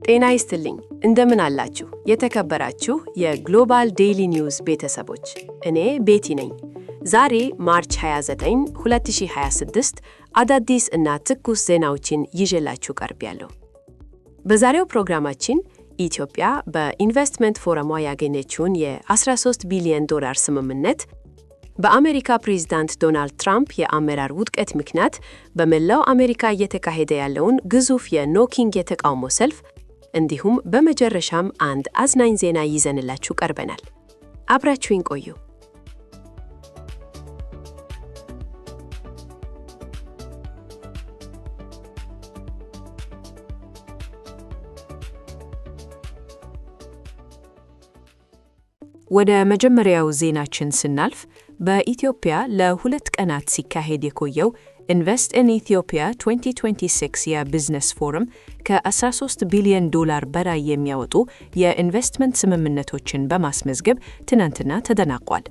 ጤና ይስጥልኝ። እንደምን አላችሁ? የተከበራችሁ የ Global Daily News ቤተሰቦች፣ እኔ ቤቲ ነኝ። ዛሬ March 29 2026 አዳዲስ እና ትኩስ ዜናዎችን ይዤላችሁ ቀርቤያለሁ። በዛሬው ፕሮግራማችን ኢትዮጵያ በኢንቨስትመንት ፎረሟ ያገኘችውን የ13 ቢሊዮን ዶላር ስምምነት፣ በአሜሪካ ፕሬዝዳንት ዶናልድ ትራምፕ የአመራር ውድቀት ምክንያት በመላው አሜሪካ እየተካሄደ ያለውን ግዙፍ የ No King የተቃውሞ ሰልፍ፣ እንዲሁም በመጨረሻም አንድ አዝናኝ ዜና ይዘንላችሁ ቀርበናል። አብራችሁኝ ቆዩ። ወደ መጀመሪያው ዜናችን ስናልፍ፣ በኢትዮጵያ ለ2 ቀናት ሲካሄድ የቆየው Invest in Ethiopia 2026 የቢዝነስ ፎረም ከ13 ቢሊዮን ዶላር በላይ የሚያወጡ የኢንቨስትመንት ስምምነቶችን በማስመዝገብ ትናንትና ተጠናቋል።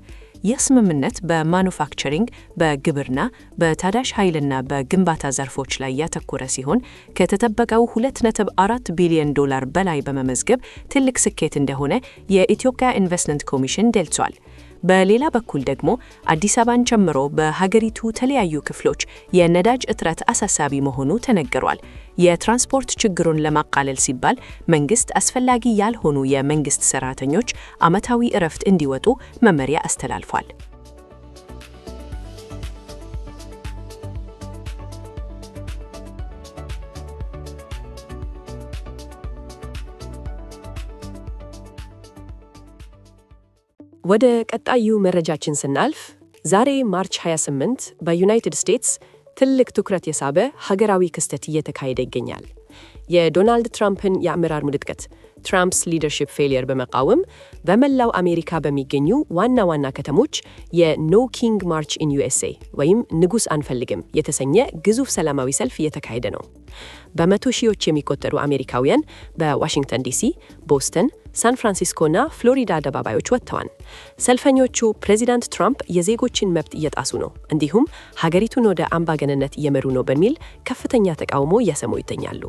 ይህ ስምምነት በማኑፋክቸሪንግ፣ በግብርና፣ በታዳሽ ኃይልና በግንባታ ዘርፎች ላይ ያተኮረ ሲሆን ከተጠበቀው 2.4 ቢሊዮን ዶላር በላይ በመመዝገብ ትልቅ ስኬት እንደሆነ የኢትዮጵያ ኢንቨስትመንት ኮሚሽን ገልጿል። በሌላ በኩል ደግሞ አዲስ አበባን ጨምሮ በሀገሪቱ የተለያዩ ክፍሎች የነዳጅ እጥረት አሳሳቢ መሆኑ ተነግሯል። የትራንስፖርት ችግሩን ለማቃለል ሲባል መንግስት አስፈላጊ ያልሆኑ የመንግስት ሰራተኞች ዓመታዊ እረፍት እንዲወጡ መመሪያ አስተላልፏል። ወደ ቀጣዩ መረጃችን ስናልፍ፣ ዛሬ March 28 በዩናይትድ ስቴትስ ትልቅ ትኩረት የሳበ ሀገራዊ ክስተት እየተካሄደ ይገኛል። የዶናልድ ትራምፕን የአመራር ውድቀት፣ Trump's leadership failure፣ በመቃወም በመላው አሜሪካ በሚገኙ ዋና ዋና ከተሞች የ No King March in USA ወይም ንጉሥ አንፈልግም የተሰኘ ግዙፍ ሰላማዊ ሰልፍ እየተካሄደ ነው። በመቶ ሺዎች የሚቆጠሩ አሜሪካውያን በዋሽንግተን ዲሲ፣ ቦስተን፣ ሳን ፍራንሲስኮ እና ፍሎሪዳ አደባባዮች ወጥተዋል። ሰልፈኞቹ ፕሬዚዳንት ትራምፕ የዜጎችን መብት እየጣሱ ነው፣ እንዲሁም ሀገሪቱን ወደ አምባገነንነት እየመሩ ነው በሚል ከፍተኛ ተቃውሞ እያሰሙ ይገኛሉ።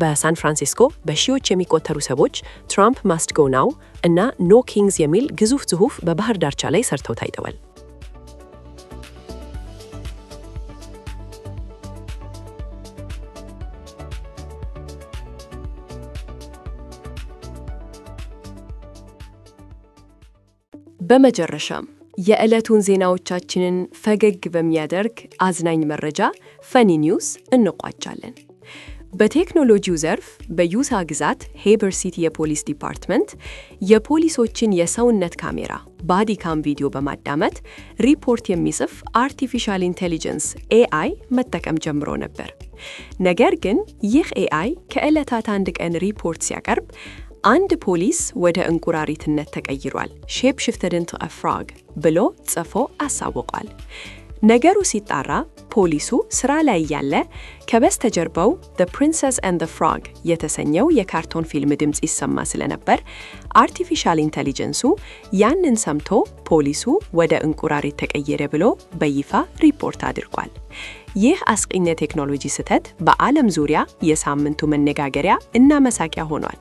በሳን ፍራንሲስኮ በሺዎች የሚቆጠሩ ሰዎች "Trump must go now" እና "No Kings" የሚል ግዙፍ ጽሑፍ በባህር ዳርቻ ላይ ሰርተው ታይተዋል። በመጨረሻም የዕለቱን ዜናዎቻችንን ፈገግ በሚያደርግ አዝናኝ መረጃ፣ funny news፣ እንቋጫለን። በቴክኖሎጂው ዘርፍ በዩታ ግዛት ሄበር ሲቲ የፖሊስ department የፖሊሶችን የሰውነት ካሜራ፣ body cam ቪዲዮ በማዳመጥ ሪፖርት የሚጽፍ artificial intelligence፣ AI፣ መጠቀም ጀምሮ ነበር። ነገር ግን ይህ AI ከዕለታት አንድ ቀን ሪፖርት ሲያቀርብ አንድ ፖሊስ ወደ እንቁራሪትነት ተቀይሯል፣ shape shifted into a frog ብሎ ጽፎ አሳውቋል። ነገሩ ሲጣራ ፖሊሱ ስራ ላይ እያለ ከበስተጀርባው The Princess and the Frog የተሰኘው የካርቶን ፊልም ድምፅ ይሰማ ስለነበር artificial intelligence ኡ ያንን ሰምቶ ፖሊሱ ወደ እንቁራሪት ተቀየረ ብሎ በይፋ ሪፖርት አድርጓል። ይህ አስቂኝ የቴክኖሎጂ ስህተት በዓለም ዙሪያ የሳምንቱ መነጋገሪያ እና መሳቂያ ሆኗል።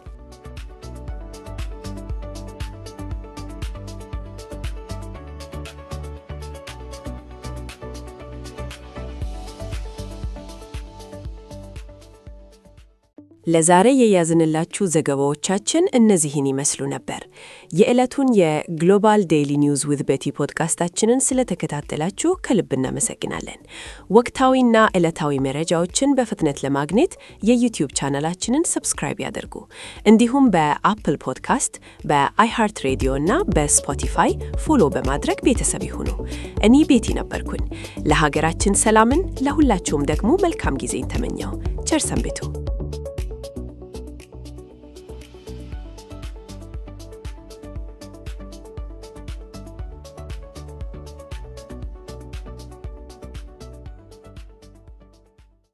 ለዛሬ የያዝንላችሁ ዘገባዎቻችን እነዚህን ይመስሉ ነበር። የዕለቱን የ Global Daily News with Betty ፖድካስታችንን ስለተከታተላችሁ ከልብ እናመሰግናለን። ወቅታዊና ዕለታዊ መረጃዎችን በፍጥነት ለማግኘት የ YouTube ቻናላችንን subscribe ያድርጉ። እንዲሁም በ Apple Podcast፣ በ iHeartRadio እና በ Spotify follow በማድረግ ቤተሰብ ይሁኑ። እኔ ቤቲ ነበርኩኝ። ለሀገራችን ሰላምን፣ ለሁላችሁም ደግሞ መልካም ጊዜን ተመኘሁ። ቸር ሰንብቱ።